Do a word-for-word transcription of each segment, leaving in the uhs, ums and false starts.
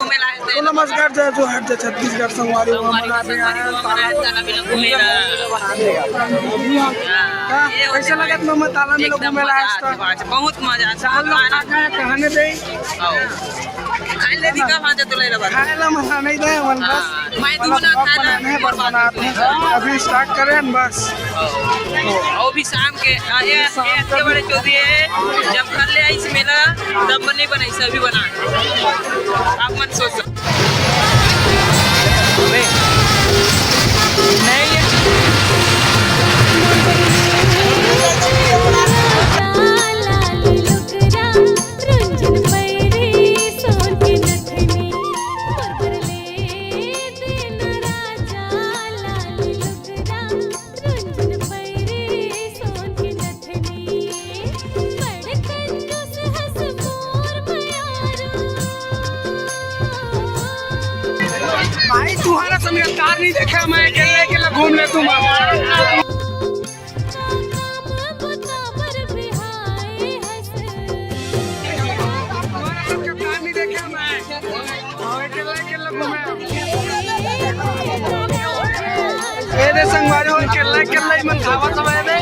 तो नमस्कार, जय जोहार, जय छत्तीसगढ़ संगवारी हो, हमन आ गए हैं तालाब में। हाँ, कैसे लगत मम्मा तालाब में लोग एकदम घूमे ला मजा आथे, बहुत मजा आथे। चार लोग खा खाए, कहने दे। खाए ले दिखा, वहाँ जा तो ले रहा। खाए ला मजा नहीं दे, मन बस। हाँ, मैं दुगुना खाए ला, बनाने हैं, बस बनाते हैं। अभी स्टार्ट करें बस। और भी शाम के, आ, ये, शाम ये के बड़े चौधरी है, जब घर ले आई मेला, तब नहीं बनाई, सभी बना। आप मत सोचो। अबे, नहीं है। भाई, तुम्हारा समय कार नहीं देखा मैं, अकेले अकेले घूम ले तुम। तुम्हारा सबका कार नहीं देखा मैं। ए दे संगवारी हो, अकेला अकेला ही मन खावा सब है बे।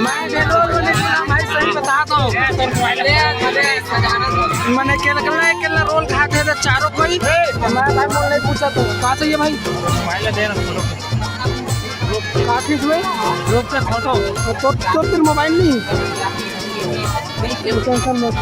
मैं जे लोग बोले कि भाई सही बता दो। मैंने अकेला अकेला अकेला रोल खा के दे चारों कोई। मैं भाई बोल नहीं पूछा तो कहाँ से ये भाई? काफी हुए। रोक के फोटो। तो, तो, तो फिर मोबाइल नहीं। टेंशन मत।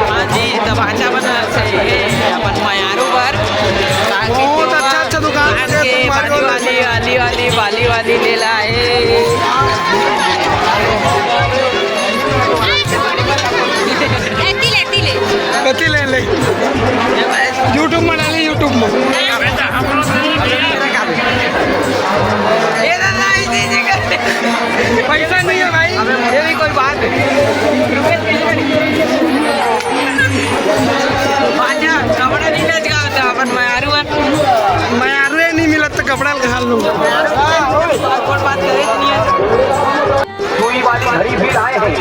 हाँ जी, तमाचा बना से हे अपन मयारू बर। बहुत अच्छा, अच्छा दुकान से बाली वाली, बाली वाली, बाली वाली ले ला हे। एती ले, एती ले। एती ले ले। YouTube में डाले, YouTube में। पैसा नहीं है भाई, ये भी कोई बात है। अच्छा, कपड़ा नहीं बेच का होता अपन मयारू है। मयारू है, नहीं मिलत तो कपड़ा घाल लूँ। कोई बात नहीं है। सुई वाली घड़ी भी लाए हैं।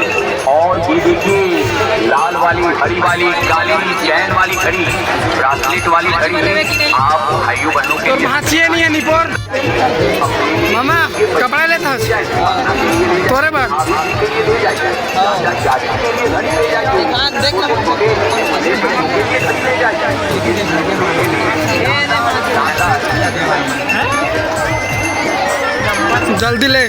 और ये देखिए, लाल वाली, हरी वाली, काली चैन वाली घड़ी, ब्रासलेट वाली घड़ी, आप भाइयों बहनों के तो लिए भांचिए नहीं है निपोर। मामा, कपड़ा लेता हस? तोरे बर। जल्दी ले।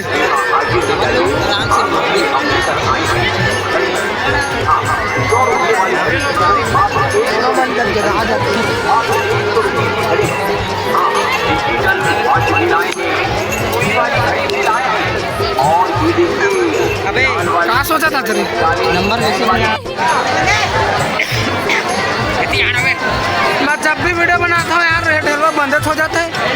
अबे, का सोचा था तेरे? नंबर वैसे नहीं आया। मैं जब भी वीडियो बनाता हूँ यार, रेड हेलवा बंद हो जाता है।